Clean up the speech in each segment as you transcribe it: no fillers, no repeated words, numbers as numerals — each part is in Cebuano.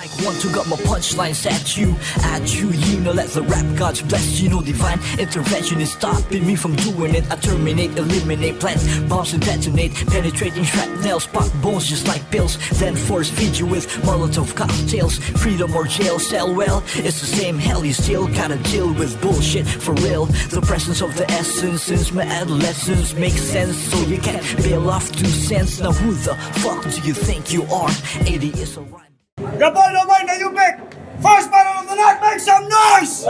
Mic one two, got my punchlines at you, at you. You know, let the rap gods bless you. No divine intervention is stopping me from doing it. I terminate, eliminate, plant bombs and detonate, penetrating shrapnels, pop bones just like pills. Then force feed you with Molotov cocktails, freedom or jail cell. Well, it's the same hell. You still gotta deal with bullshit for real. The presence of the essence since my adolescence makes sense, so you can't bail off 2 cents. Now who the fuck do you think you are? 80 is a rhyme. Gabalo man na Yubek! First battle of the night, make some noise!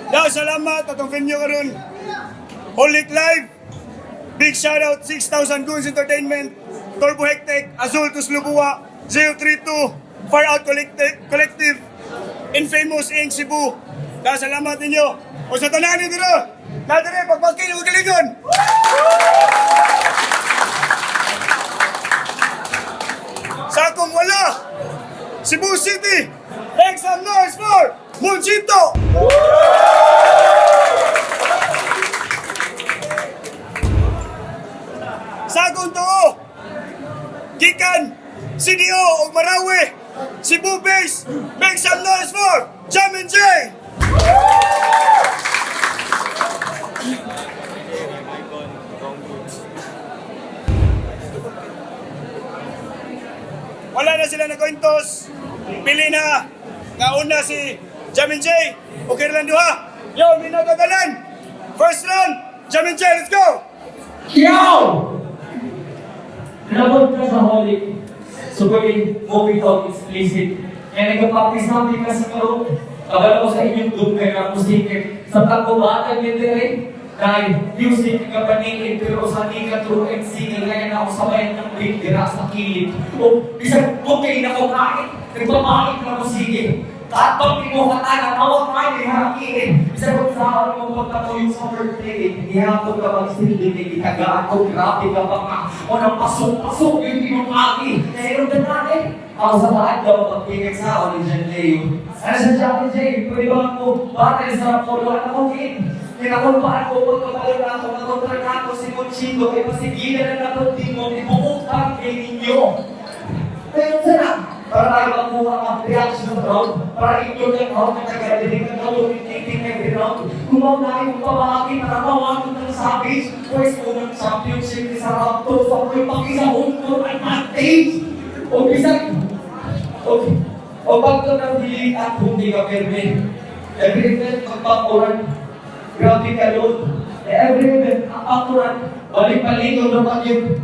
Daw, salamat atong venue karon. Holic Live. Big shout out 6,000 Goons Entertainment, Turbo Hectic, Azul Tuslubua, 032, Far Out Collective, Infamous Inc. Cebu. Daw, salamat ninyo. O sa tanan ni dira, na dire pagpagkil ug kaligon. Sa akong wala, Cebu City, make some noise for Monchito! Sa akong tuo, Gikan, CDO ug Marawi, Cebu Base, make some noise for Jam and Jay! Wala na sila nagkwentos. Pili na. Nga una si Jamin J. Okay lang duha. Yo, minatatalan. First round, Jamin J, let's go! Yo! Nabot ka sa holic. Sugoy, movie talk explicit. Kaya nagpapakisabi ka sa karong. Kabalo ko sa inyong dugay nga music. Sa pagkubatag ni Tere, dahil music ka paniin pero sa ni ka true MC nga kaya na ako sabayan ng beat dira sa kilid. O bisag bukay na ko kain, nagpapakit na ko sige. Katong mo katana, tawag ka ni hakiin. Bisag kung sa mo pagkatuyong sa birthday, ihapon ka magsilbi kay gitagaan ko, grabe ka pa nga. O nang pasok-pasok yung imong aki. Kaya yung tanan ako sa bahay daw, pagpingit sa ako ni John Leo. Ano sa John J? Pwede ba ako battle sa polo? Ano ko, King? Kinakulpaan ko, pagkabalo na ako, nakontra na ako si Monchito, kay pasigilan na ako, di mo, ibuutang kay ninyo. Kaya sana, para tayo makuha ang reaction sa crowd, para ito ng crowd na tagadilig ng communicating every round. Kumaw na yung pamahagi para mawagod ng savage, pwes unang championship ni sa round 2, sa ako'y pakisa home court advantage. O bisag, o, o bago ng hilig at hindi ka pirmi. Every event, magpakuran, grabe ka load. Every event, ang pakuran, balik-balik na pag yun.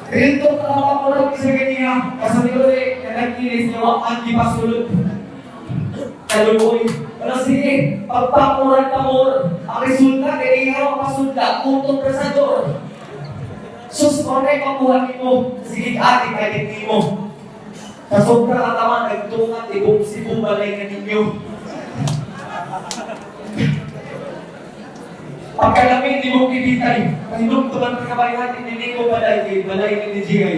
Rinto ka na pakuran sa ganiya. Kasabi ko rin, na nagkilis niya, wakan di pasulod. Kaluloy. Pero sige, pagpakuran ka mo, ang resulta, kaya ang pasunda, utong presador. Sus, kung pakuha nimo, sige, ate, kahit nimo. Sa sobra katawan, nagtungan, ibong Cebu, balay na ninyo. Pagkalami, di mo kibitay. Pahinumduman ka kabayan, hindi ko balay, kay balay ni GI.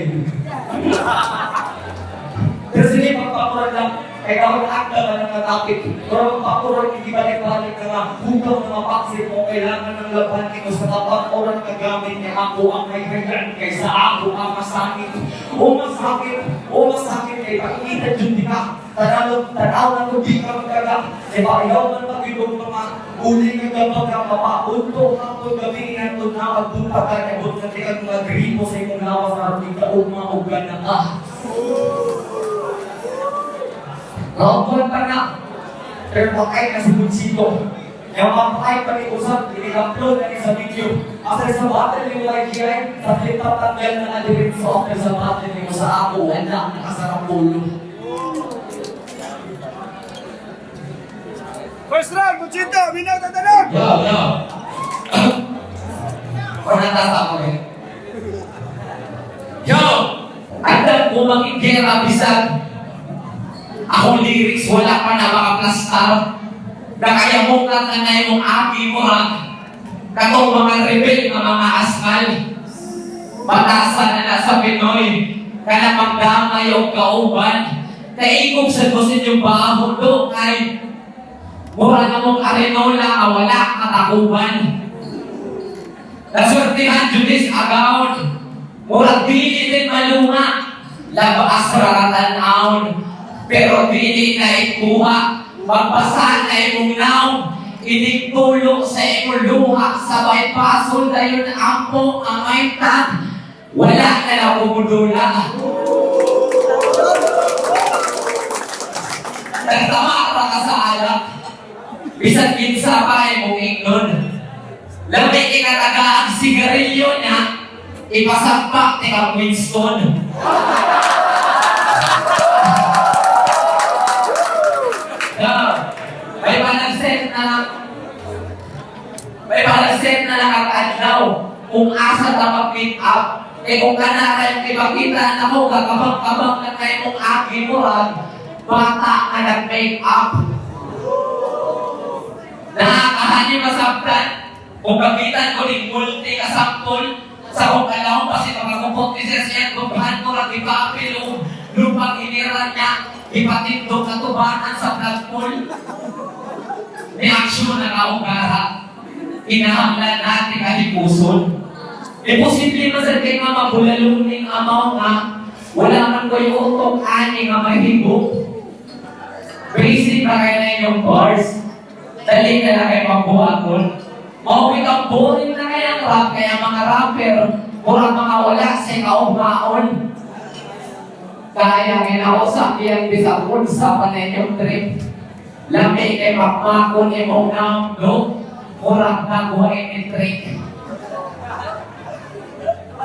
Pero sige, pagpakuran lang, kaya ako naagda man ang natapik. Pero pagpakuran, hindi balik-balik na nga, hugaw na mapaksit mo, kailangan ng laban nimo sa kapakuran kagamit niya ako ang naghagan kaysa ako ang masakit. O masakit, o masakit, kay pakikita dyan di ka. Tanaw, tanaw na kung di ka magkaga. Kaya ayaw man mag-ibog mga uli nga gamag nga mapaunto hapon gabi na ito na magbuntag ka na buntag ka mga gripo sa imong lawas aron di ka ugma og gana ka. Round 1 pa na. Pero patay na si Bunchito. Yung mapatay pa ni Usap, ini-upload na ni sa video. After sa battle ni YGI, sa flip-top tanggal na nga diretso after sa battle ni mo sa ako, wala, nakasarap ulo. First round, Monchito, minatatalan! Yo, yo. Wala tatawa eh. Yo! Andam ko makigera bisag. Akong lyrics wala pa na makaplastar. Nakayamukat na na yung aki mo ha. Katong mga rebel nga mga asmal. Batasan na na sa Pinoy. Kana magdamay og kauban. Kaigog sa ko sa inyong baho do kay mura na mong arenola nga wala katakuban. Naswertihan Judis Agaon. Murag dili din malunga. Labas ra ka tan-awon. Pero dili na ikuha. Magbasa na imong naong. Inig tulo sa imong luha. Sabay pasol dayon ampo ang may tag. Wala na lang kumudula. Nagtama ra ka sa alak. Bisan kinsa pa imong ingnon. Lami ikataga ang sigarilyo niya, ipasampak ni Kang Winston. Yeah. May panagset na lang ang adlaw kung asa ta mag-meet up. Eh kung kana kayong ipakita na mo, kakabang-kabang na kayo mong agi mo, bata nga nag-make up. Nakakahani masabtan. Kung kagitan ko ning multi ka sample, sa kung kalahong pa si pagkakumpot ni Sir Sian, gumbahan mo rin ipaapil o lupang iniran niya, ipatindog katubanan sa flagpole. May aksyon na kaugara. Kinahanglan natin kahipuson. Imposible man sa kay nga mabulalong ning amaw nga, wala man ko'y utok ani nga mahibok. Basic pa kayo na inyong bars. Dali na lang kayo magbuhaton. Mauwi kang boring na kaya ang rap, kaya mga rapper, murag mga wala sa kaumaon. Kaya ginausap iyang bisag unsa pa na inyong trip. Lami kay makmakon imong naong no, murag nakuha ini trick.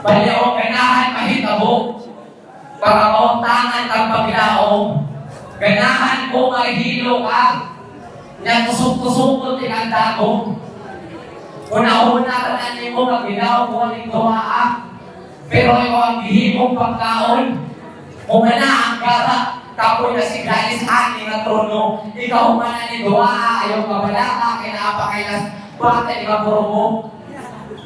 Bali o ganahan mahitabo. Para mauntangan kang paglaom. Ganahan ko mahilo ka. Nga tusok-tusok tinanda ko. Una-una ka na nimo nga ginaw ko ning duha. Pero ikaw ang gihimong pagkaon. Humana ang gara, kapoy na si Gladys ani nga trono. Ikaw humana ni duha, ayaw kabalaka, kinaapakailas, bata ni mo.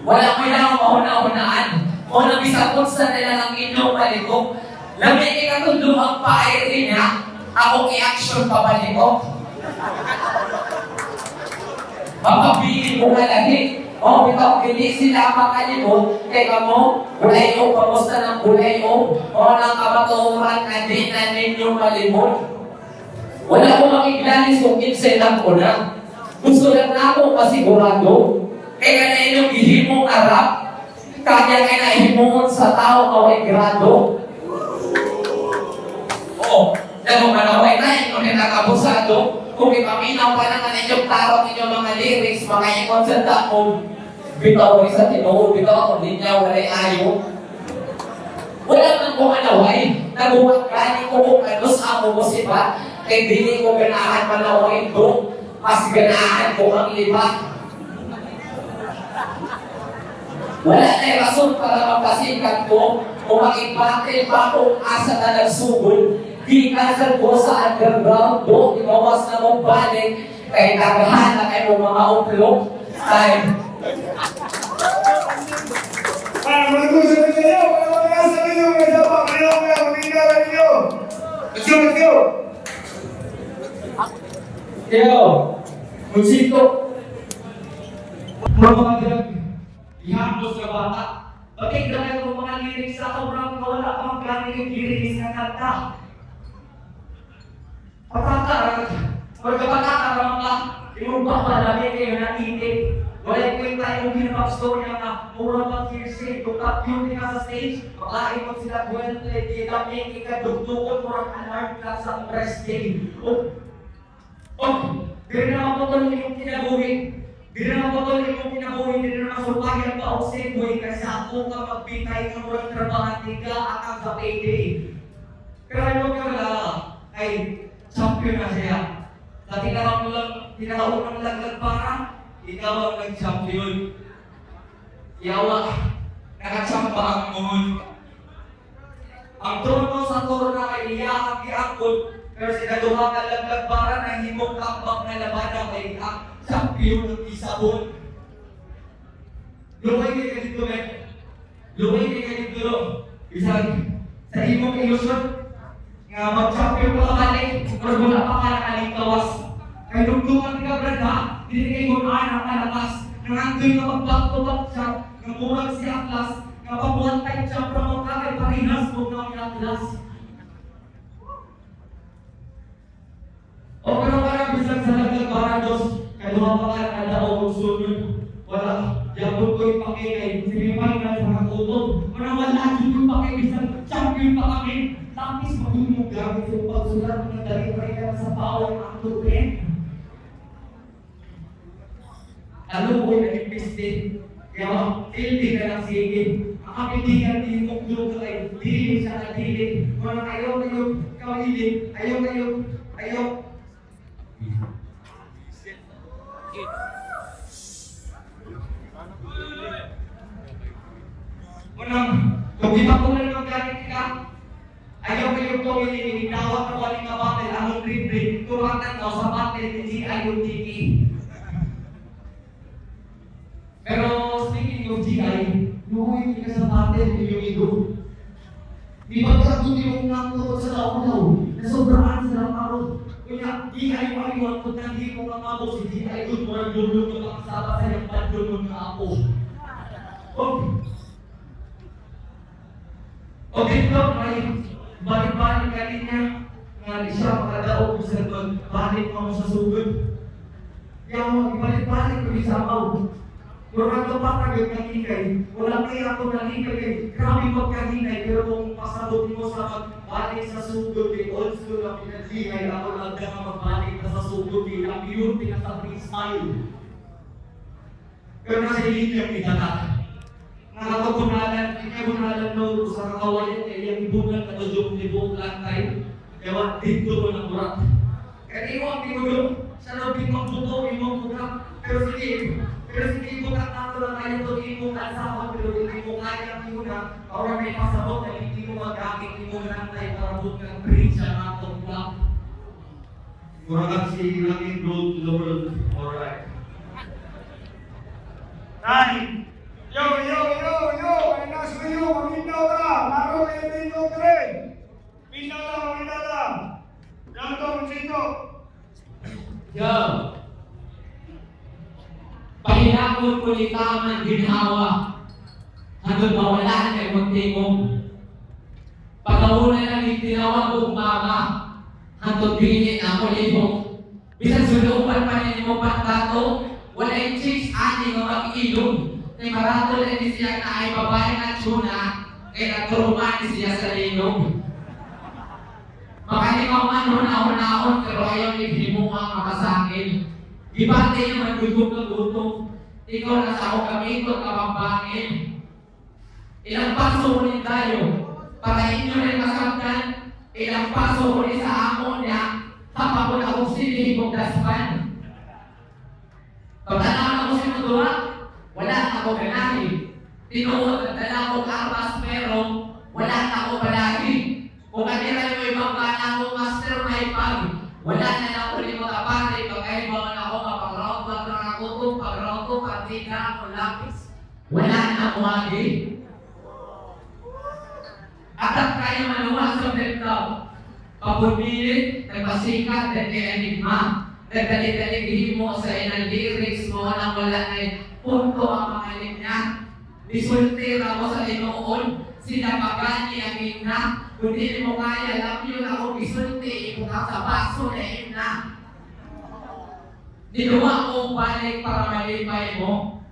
Wala ko lang mauna-unaan. O nabisakot sa nila ng inyong malikok. Lami ikatundo ang pairi niya, akong i-action pabalikok. Mapabili mo ka lagi. O, bitaw, dili sila makalimot. Kay kamo, kulay o, kamusta ng kulay o. O, nang kamatuoran na di na ninyo malimot. Wala ko makiglanis kung kinsay lang ko na. Gusto lang na ako masigurado. Kaya na inyong gihimong arap. Kaya kay nahimuon sa tao nga way grado. Oo, kung manaway na, inyo nakabusado. Kung ipaminaw pa lang ang inyong tarot inyong mga lyrics, mga ingon sa taong, bitaw ay sa tinuod, bitaw ako linya, walay ayo. Wala man ko manaway, naguwat gani ko kung ano sa amo mo sibat, kay dili ko ganahan manaway do, mas ganahan ko ang libat. Wala na rason para mapasikat ko o makipatay pa kung asa na nagsugod. Gikan ko sa underground do, ikawas na mong balik, kay daghan na kayo mga uplok. Ay, Para mga sa inyo, para mga sa inyo, mga sapa, kayo, mga pamilya ninyo. Let's go, let's go! Yo, Munsito. Mga drug, ihapos nga bata. Bakit grabe ko mga lyrics sa ako, bro, nga wala pa mang gani kay lyrics nga kanta. Pataka, pagkapataka ra mga imong papa lami kayo na itik. Wala kwenta imong ginapag-story nga mura pag hearsay, top yun ka sa stage. Makain mo sila well played, kita may ikadugdugon murag alarm clock sa press day. Oh, oh, dili na maputol imong kinabuhi. Dili na maputol imong kinabuhi, dili na masulpayan pa og segue kay sa ako ka magbitay ka murag trabahante ka akang sa payday. Pero ano ka wala ay champion na siya. Sa tinakaunang tinakaunang laglag para, ikaw ang nag-champion. Yawa, nakachamba ang muhon. Ang trono sa torna kay iya ang giangkon, pero sa ikaduha nga laglag para nahimong comeback na labanan kay ang champion ng Isabon. Lumay kay ka dito, men. Lumay kay ka dito, no. Bisag, sa imong ilusyon, nga mag-champion pa ka balik, pero wala pa ka nakalingkawas. Kay dugtungan ka, brad, ha? Dili kay gunaan ang kalakas. Nangandoy ka mag back to back shot, nga murag si Atlas, Kapag one time champ ra man ka kay parehas mo na ang Atlas. O pero parang bisan sa laglag Barados, kay duha pa ka nakadaog og sunod. Wala, yabot ko ipake kay semifinal sa kakutob. Pero wala jud ko ipake bisan champion pa kami. Tapos magumog gamit sa pagsulat ng dali pa ka sa power ang pen. Ano ko yung nag-piste? Kaya, tildi ka lang sige. Ang kapiligan ni mong luto ay dili siya na dili. Kung ayaw kayo kawili, ayaw kayo, ayaw. Unang, kung di pa kung gamit ka, ayaw kayo kawili, inidawat ko ani nga battle, among green turatan ka sa battle ni G.I. Tiki. Pero speaking of GI, luhuin ka sa battle ni yung igo. Di ba ka kung yung nangkot sa launaw, nasobraan sa parot. Kunya, GI mo kung nanghi ko nga mabo si GI good, murag lulong ka pakasaba sa iyang padlong nga ako. Okay, bro, may balik-balik ka rin niya. Nga di siya makadaog sa balik mo sa sugod. Kaya mo, ibalik-balik ko sa amaw. Murag ka pa kagad nangikay. Wala kaya ako nangikay kay grabe magkahinay. Pero kung pasabot mo sa pagbalik sa sugod kay old school na pinaghihay, ako lang nga magbalik na sa sugod kay ang beauty na sa freestyle. Pero nasa linyang itatak. Nakatugunalan, ikagunalan no sa kakawayan kay iyang ibugan katujong libong lantay. Kaya dito mo ng urat. Kaya imo ang tinulo sa lobing mong buto, imong urat. Pero sige, bukat nato lang kayo itong imong asawa, pero hindi mo kaya ang imo na, or may pasabot na hindi mo magamit imong lantay para bukan bridge ang atong block. Murag si Langin Road to the world. Alright. Nine. Yo, yo, yo, yo! Ay nasa iyo, maminaw ka! Laro kayo ninyo, pre! Minaw lang, maminaw lang! Yan to, Monchito! Yo! Pahilakon ko ni taman ginhawa. Hanggang mawala na imong tingog. Pagkauna lang itinawag kong mama. Hanggang dili na ako libok. Bisan sulupan pa ninyo mo pagtato, wala yung chicks ani nga mag-ilog. Kay marato na ni siya na ay babae na tuna, kay naturuma ni siya sa linog. Makalingaw man huna-hunaon, pero ayaw ni himo ang makasangil. Gibate yung magugog ng gutom. Ikaw na sa ako gamiton kapambangin. Ilang paso ko ni tayo, para inyo rin masaktan, ilang paso ko ni sa amo niya, kapapun ako silihibong daspan. Pagtanaw ako sa dua, wala ako ganahi. Tinuod at dala ko armas pero wala na ako palagi. Kung kanila yung ibang bana ko, master may pag, wala na lang uli mga pare, pagkaiba na ako, mapag-round one na ako, pag-round two, pag-three na ako, lapis. Wala na ako agi. At ang kaya manuwa sa laptop, pabumili, nagpasikat, then kay enigma. Nagdali-dali mo sa inang lyrics mo nang wala na punto ang mga linya. Nisulti ra mo sa tinuod, sila pagani ang ina. Kung di mo kaya, love you na ako gisulti, imo ka sa baso na ina. Niluwa ko balik para malipay mo.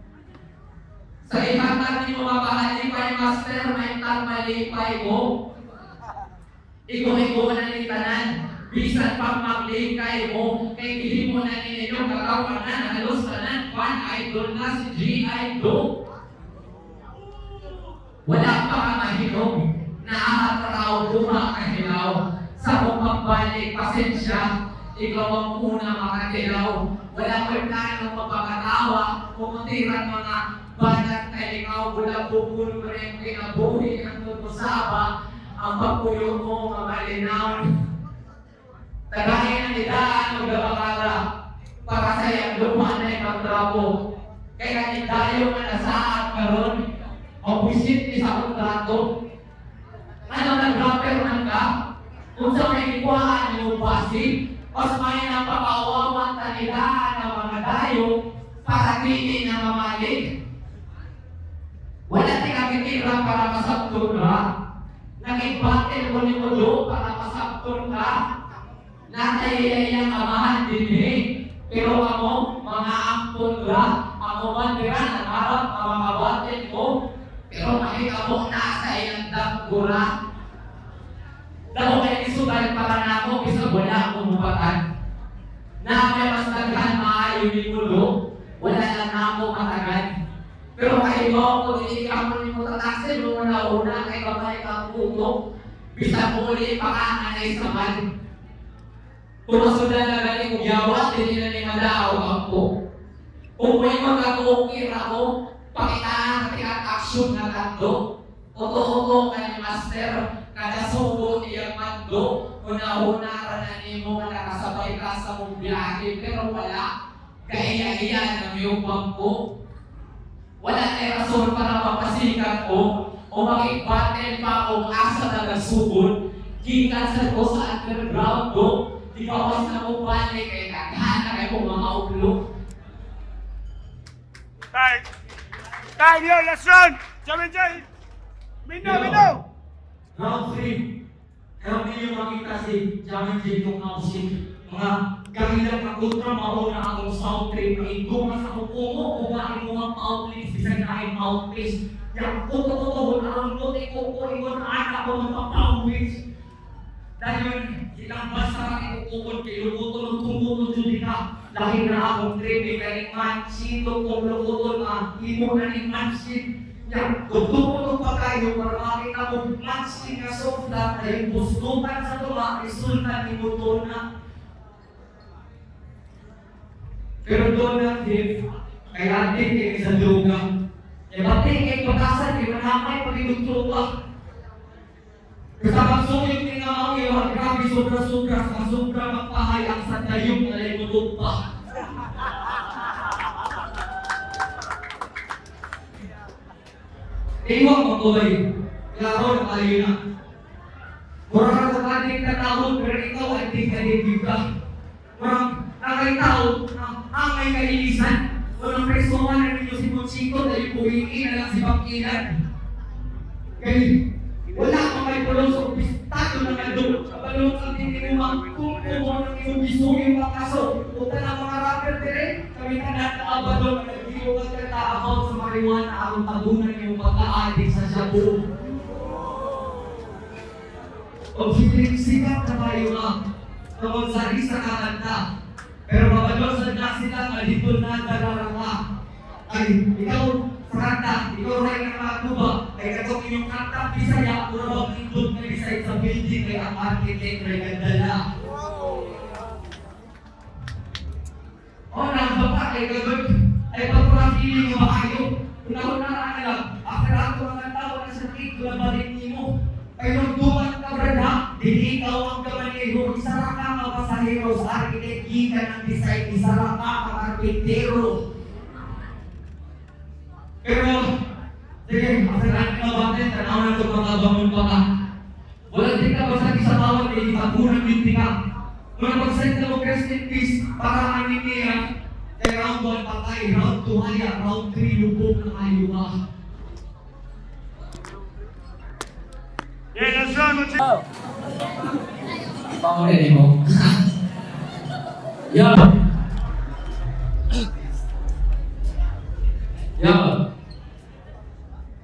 Sa ihatag ni mo mapahalipay, master, may tang malipay mo. Ikaw-ikaw na ni tanan, bisan pang maglikay mo, kay dili mo na ninyo katawanan, halos tanan, fan idol na si G.I. Do. Wala pa ka mahinog, naahatraw, kumakahilaw. Sa kong pagbalik, pasensya, ikaw ang una makatilaw. Wala ko'y plano mapakatawa, kumutiran mga banat na ikaw, wala bukol mo rin kinabuhi ang tutusaba, ang pagpuyo mo nga malinaw. Tagahin ang idaan o gabakara, para sa iyang luma na ipagtrapo. Kaya kanindayo nga nasaat karon, opposite ni sa kontrato. Ano nag-rapper man ka? Kung sa may ikuhaan yung basi, mas may napakawawan tanilaan ng mga dayo para dili na mamalig. Wala ti Nakig-gira para masabton ka. Nakig-battle ko nimo do para masabton ka. Natay iyang amahan dinhi. Pero amo, mga ampon ra, amo man dira nangarap ang mga battle mo. Pero mahitabo na sa iyang damgura. Dako kay isugal para nako bisag wala akong mupatan. Na may mas daghan maayo ni mulo, wala lang nako matagan. Pero kay mo kung hindi ka mo nimo tataksin mo na una kay babay ka puto. Bisag muli pa ka anay sa man. Kung masundan na gani kung yawa, dili na ni madaaw ang po. Kung may magkatuokir ako, pakitaan natin ang action na tatlo. Oto-oto ka ni Master, kada sugo iyang mando, una-una ra na nimo nga nakasabay ka sa mong biyahe, pero wala. Kaiya-iya ng iyong bangko. Wala na rason para mapasikat ko o makig-battle pa kung asa na nagsugod. Gikan sa ko sa underground do, di ba na mo balik kay daghan na kay kong mga ulo. Time. Time yo, last round. Jamin Jay. Minno, minno. Round 3. Karon ninyo makita si Jamin J. Kung Ausik. Mga kahilang ka kontra mauna akong sound trip. Ang igong sa kukumo, kung ang mga mouthpiece, bisan na ay mouthpiece. Yang kuto-kuto, aron mo, ko ingon anak ko magpapawis. Dahil ilang basta ka ikukukon kay lubuton ng tungguton jud ka. Lahi na akong trip eh, kay man sito kong lubuton ah, imo na ni mansin. Ya, tugtog mo itong pagkayo para makita mo mansin nga soft dahil busdukan sa tuma, resulta ni mo na. Pero doon na tip, kay adik kay sa droga. Kay pati kay pagkasan, kay manamay, pag-itong. Kasama suyok ni nga mga iwan, grabe sobra-sobra, sa sobra magpahayag sa dayong na limutog pa. Iwan mo tuloy, klaro na kayo na. Mura ka sa ating katawon, pero ikaw ay di ka din ka. Murang nakay tao, ang angay kailisan. Walang presohan na ninyo si Monchito dahil buhiin na lang si Bangkilan. Kay wala pa may pulong sa pistado na nandun. Kabalong ang hindi mo magkungkumo ng iyong bisuhin makaso. Punta na mga rapper dire, kami tanan na abado na nag-iwag ka about sa marijuana aron tabunan yung pagka-addict sa shabu. O feeling sikat na tayo nga. Tungkol sa isa kakanta. Pero mabalo sa na sila nga dito na darara. Ay, ikaw sa kanta, ikaw rin ang nakatuba. Ay katong inyong kanta, Bisaya, puro bang indot na design sa building kay ang architect rin nagdala. O, nandun pa kay gagawin. Ay, pagpura feeling mo maayo. Una-una ka na lang. After ato mga tao na sa cake, wala ba rin nimo? Ay, nung duman ka, brad, ha? Dili ikaw ang kamaneho. Isa ra ka nga pasahero sa architect, gikan ang design. Isa ra ka ang architero. Pero, sige, after ato nga battle, tanaw na ito mga bangon pa ka. Wala din ka basta sa bawat eh, itabunan din ka. Muna pag-send na mo rest in peace, para ani niya, kay round 1 patay, round 2 haya, round 3 lubog na kayo ka. Yeah, last round. Monchito. Ready mo? Yo! Yo!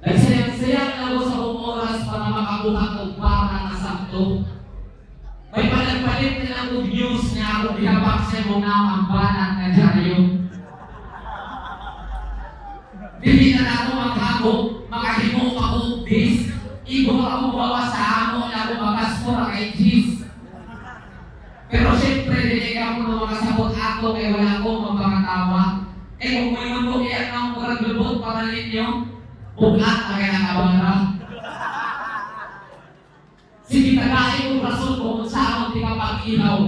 Nagsayang-sayang na ako sa buong oras para makakuha og para na sakto. May palit-palit na lang og news nga ako gihapang sa imong ang banat nga dyaryo. Dili na ako maghago, makahimo pa og this. Igo ako bawa sa amo na ako makaskora kay cheese. Pero siyempre, dili ka mo na makasabot ako kay wala ko mapakatawa. Eh kung may mo kaya na ang murag lubot para ninyo, bugat na kaya nakabara. Sige, tagain mo rason kung sa akong di ka pag-ilaw.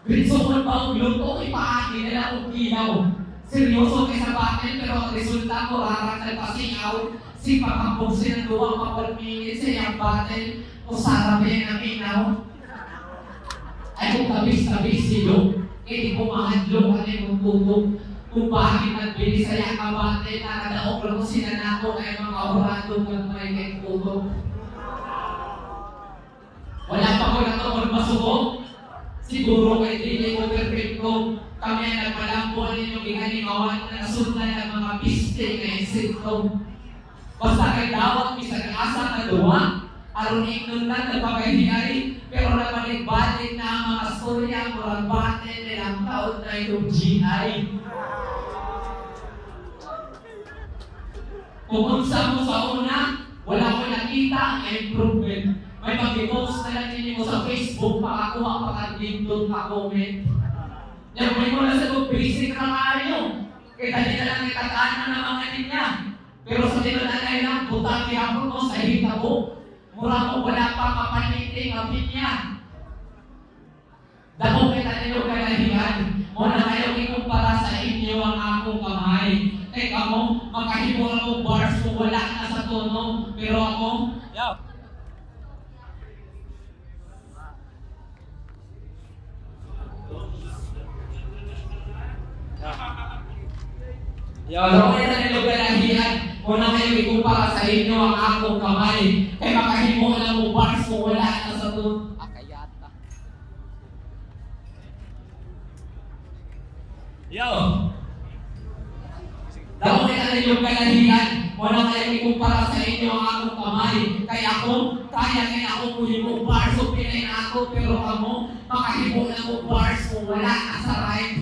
Ritsuon pa ang luto, ipaaki na lang ang ilaw. Seryoso kay sa battle, pero ang resulta ko, rarang nagpasingaw. Si Papambog sinuwa papalmingin sa iyang battle, o sarapin ang inaw. Ay kung tabis-tabis silo, hindi ko mahadlok ang imong bubog. Kung bakit nagbinisaya ka bate, nakadaog lang ko sinanako kay mga orado gamay kay kuto. Wala pa ko natuon masuko. Siguro kay dili ko perfecto. Kami ang nagpalambuan ninyo ginalingawan na nasundan ng mga piste nga insekto. Basta kay dawat bisag asa nga duwa, aron ingnon na nagpakahiyay, pero nabalik-balik na ang mga storya murag bate nilang taon na itong GI. Kung unsa mo sa una, wala ko nakita ang improvement. May mag-post na lang ninyo mo sa Facebook, makakuha pa ka dito ka comment. Yan, may mo na sa kung basic na kaayo. Kaya dali na lang itataan na ng mga linya. Pero sa tinanay lang, butang gihapon mo sa hitabo. Mura mo wala pa kapaniting ang pinya. Dako kita ninyo kalahian. Mo na kayo ikumpara sa inyo ang akong kamay. Kay kamo, makahimo ra mo bars kung wala na sa tono. Pero ako, Yo, dako kita ninyo kalahian. Mo na kayo ikumpara sa inyo ang akong kamay. Kay makahimo na mo bars kung wala na sa tono. Akayata. Yo! Dako kita ninyong kalahian, wala kayong ikumpara sa inyo ang akong kamay. Kaya ako, kaya kaya ako muhimo bars o pinay na ako, pero kamo, makahimo na mo bars kung wala ka sa right.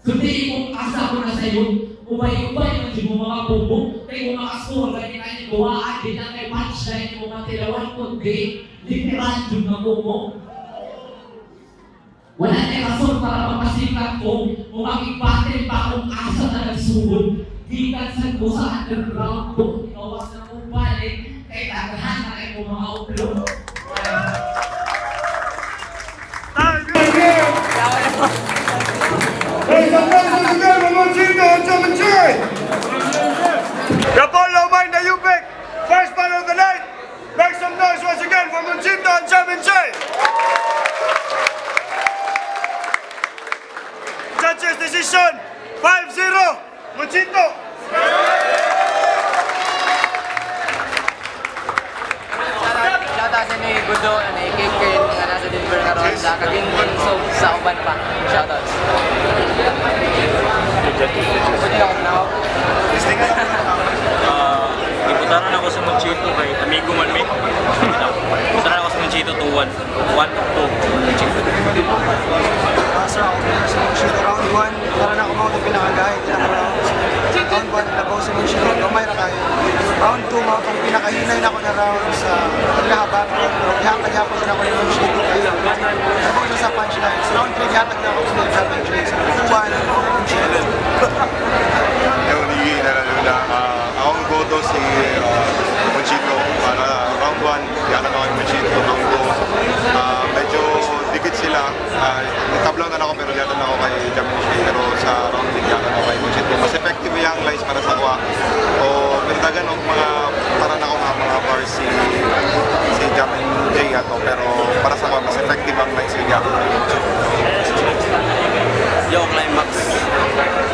Sundi kung asa ko na sa iyo, ubay-ubay man di mo mga bubo, kay kung makascore, gani ka ni buwaan, di na kay punchline mo mga tilawan, kundi literal jud na mo. Wala na rason para mapasikat ko, umakipatid pa akong asa na nagsugod. Gikan sa ko sa underground ko, ginawas na kong balik, kay daghan na kay ko mga uplo. Make some noise once again for Monchito and German J. Rapolo Mind the Ubek, first battle of the night. Make some noise once again for Monchito and German J. Judges decision 5-0. Monchito. Shoutout sa ni Gudo, ni KK nga nasa Denver karon sa Kaginbon so sa uban pa. Shoutouts. Pwede ako na Iputaran ako sa Monchito kay amigo man mi. Iputaran ako sa Monchito 2-1. 1-2. Monchito. Sir, ako po sa Monchito. Round 1, para na ako mga pinakagahit ilang rounds. Round 1, labaw sa Monchito. Gamay ra kayo. Round 2, mga itong pinakahinay na ako na round sa pagkahabang. Pero gihatag-hapon na ako ni Monchito. Kaya labaw siya sa punchline. Sa round 3, gihatag na ako sa Japan J. So, 2-1, Monchito. Ewan ni na lalo na akong goto si Monchito para round 1, yata na ako ni Monchito. Round 2, medyo dikit sila. Tablaw na lang ako pero yata na ako kay Jamin Shea. Pero sa round 3, yata na ako kay Monchito. Mas effective yung lines para sa kuha. O pero dagan og mga para na ako nga mga bars si si Jamin J ato pero para sa kuha mas effective ang lines ni Jamin Monchito. Yo, climax.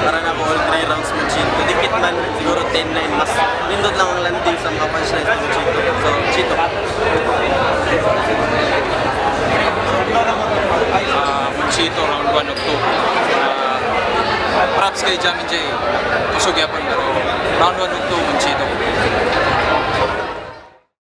Para na ako all 3 rounds Monchito. Dikit man, siguro 10-9. Mas nindot lang ang landing sa mga punchlines ni Monchito. So, Monchito. Monchito round 1 of 2. Props kay Jamin J. Kusog yapon pero round 1 of 2 Monchito.